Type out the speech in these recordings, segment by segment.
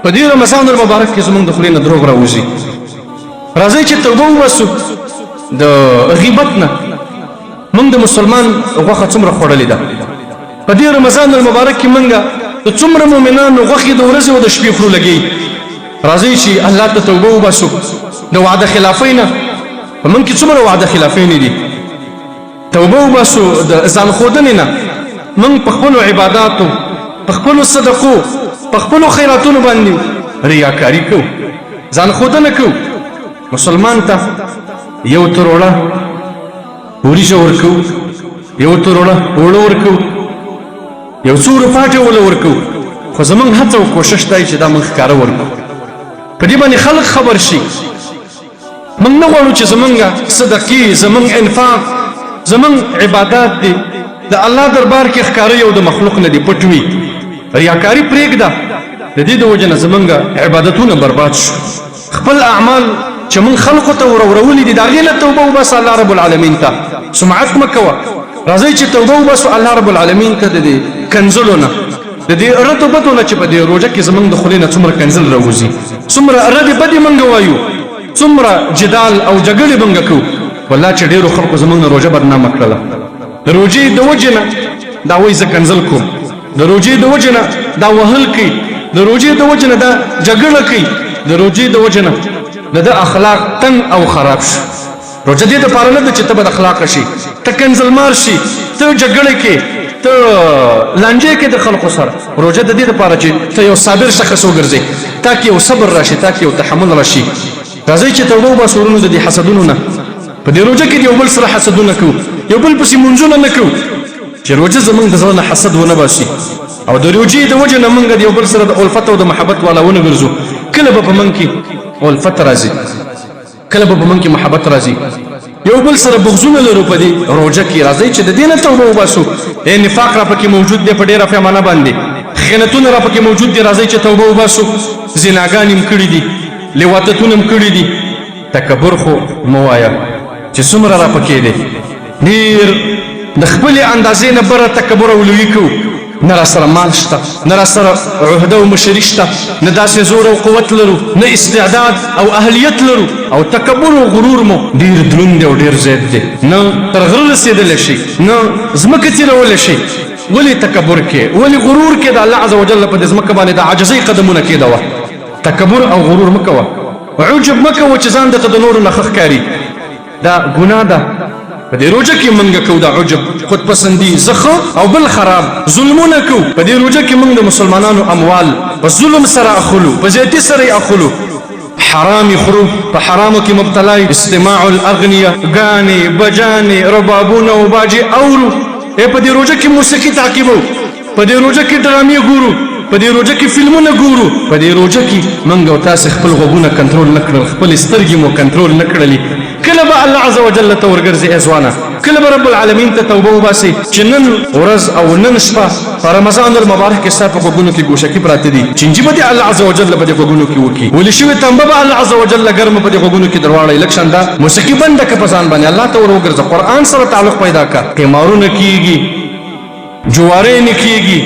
په دې رمضان المبارک کې زمونږ د خولې نه دروغ راوځي. راځئ چې توبه وباسو د غیبت نه. موږ د مسلمان غوښه څومره خوړلې ده؟ په دې رمضان المبارک کې موږ د څومره مؤمنانو غوښې د ورځې او د شپې خورو لګي. راځئ چې الله ته توبه وباسو د وعده خلافۍ نه. په موږ کې څومره وعده خلافۍ نه دي. توبه وباسو د ځان ښودنې نه. موږ په خپلو عباداتو، په خپلو صدقو، په خپلو خیراتونو باندې ریاکاري کوو، ځان ښودنه کوو. مسلمان ته یو تروړه وریجه ورکوو، یو تروړه اوړه ورکوو، یو څو روپاټې وله ورکوو، خو زموږ هڅه او کوشش دی چې دا موږ ښکاره ورکوو، په دې باندې خلک خبر شي. موږ نه غواړو چې زموږ صدقې، زموږ انفاق، زموږ عبادات دي د الله دربار کې ښکاره یو د مخلوق نه دي پټ وي. ریاکاري پرېږده، د دې د وجې نه زموږ عبادتونه برباد شو. خپل اعمال چې موږ خلقو ته ورورولي دي د هغې نه توبه وباسه الله رب العالمین ته. سمعت مه کوه. راځئ چې توبه وباسو الله رب العالمین ته د دې کنځلو نه، د دې ردو بدو نه چې په دې روژه کې زموږ د خولې نه څومره کنځل راوځي، څومره ردې بدې موږ وایو، څومره جدال او جګړې موږ کوو. والله چې ډېرو خلکو زموږ نه روژه بدنامه کړله. د روژې د وجې نه دا وایي زه کنځل کوم، د روژې د وجې نه دا وهل کوي، د روژې د وجې نه دا جګړه کوي، د روژې د وجې نه د ده اخلاق تنګ او خراب شو. روژه دې دپاره نه ده چې ته بد اخلاقه شي، ته کنځلمار شي، ته جګړې کې، ته لانجې کې د خلکو سره. روژه د دې دپاره چې ته یو صابر شخص وګرځې، تا کې یو صبر راشي، تا کې یو تحمل راشي. راځئ چې توبه وباسو ورونو د دې حسدونو نه. په دې روژه کې د یو بل سره حسدونه کوو، یو بل پسې مونځونه نه کوو، چې روژه زمونږ د زړه نه حسد ونه باسي او د روژې د وجې نه مونږ د یو بل سره د الفت او د محبت والا ونه ګرځو. کله به په مونږ کې الفت راځي، کله به په مونږ کې محبت راځي. یو بل سره بغضونه لرو په دې روژه کې. راځئ چې د دې نه توبه وباسو. نفاق را پکې موجود دی په ډېره پیمانه باندې، خیانتونه را پکې موجود دي. راځئ چې توبه وباسو. زناګانې هم کړي دي، لواطتونه هم کړي دي. تکبر خو مه وایه چې څومره را پکې دی. ډېر د خپلې اندازې نه بره تکبر او لویي کوو. نه را سره مال شته، نه را سره عهده او مشري شته، نه داسې زور او قوت لرو، نه استعداد او اهلیت لرو، او تکبر او غرور مو ډېر دروند دی او ډېر زیات دی. نه تر غره رسېدلی شي، نه ځمکه تېرولی شي. ولې تکبر کې، ولې غرور کې؟ د الله عز وجل په دې ځمکه باندې د عاجزۍ قدمونه کېدوه. تکبر او غرور مه کوه، عجب مه کوه چې ځان درته د نورو نه ښه ښکاري. دا ګناه ده. په دې روژه کې موږ کوو دا عجب، خودپسندي، زه ښه او بل خراب، ظلمونه کوو. په دې روژه کې موږ د مسلمانانو اموال په ظلم سره اخلو، په زیاتي سره یې اخلو، حرام یې خورو، په حرامو کې مبتلا یو. استماع الاغنیه، ګانې بجانې، ربابونه او باجې اورو. په دې روژه کې موسیقي تعقیبو، په دې روژه کې ډرامې ګورو، په دې روژه کې فلمونه ګورو. په دې روژه کې موږ او تاسې خپل غوږونه کنټرول نه کړل، خپلې سترګې مو کنټرول نه کړلې. کله به الله عز وجل ته ورګرځې ای ځوانه؟ کله به رب العالمین ته توبه وباسې چې نن ورځ او نن شپه په رمضان المبارک کې ستا په غوږونو کې ګوشکي پراته دي؟ چینجي به دې الله عز وجل په دې غوږونو کې وکړي، ولې شوې تنبه به الله عز وجل ګرمه په دې غوږونو کې درواړی. لږ شان دا موسیقي بنده که په ځان باندې، الله ته ور وګرځه، قرآن سره تعلق پیدا که. قمارونه کیږي، جوارې کیږي،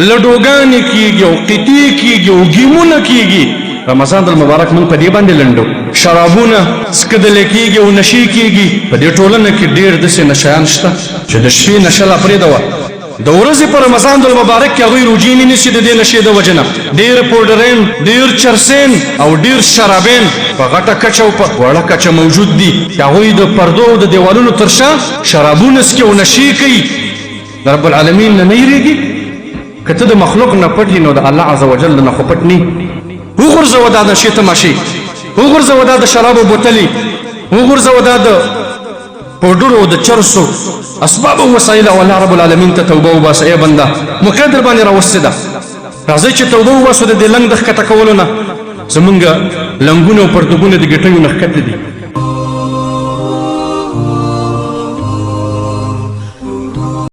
لډوګانې کیږي او قطې کیږي او ګیمونه کیږي. رمضان المبارک مونږ په دې باندې لنډو، شرابونه څکدل کیږي او نشې کیږي. په دې ټولنه کې ډېر داسې نشیان شته چې د شپې نشه لا پرېږده وه، د ورځې په رمضان المبارک کې هغوی روژې نه نیسي د دې نشې د وجې نه. ډېر پوډرین، ډېر چرسین او ډېر شرابین په غټه کچه او په وړه کچه موجود دي چې هغوی د پردو او د دیوالونو تر شا شرابونه څکي او نشې کوي. د رب العالمین نه نه یېرېږي. که ته د مخلوق نه پټ یې نو د الله عز وجل نه خو پټ نه. وغورځوه دا د نشې تماشې، وغورځوه دا د شرابو بوتلې، وغورځوه دا د پوډرو او د چرسو اسباب او وسایل، او الله رب العالمین ته توبه وباسه. ای بنده، موقع در باندې راوستې ده. راځئ چې توبه وباسو د دې لنګ د ښکته کولو نه. زمونږ لنګونه او پرتوګونه د ګټیو نه ښکته دي.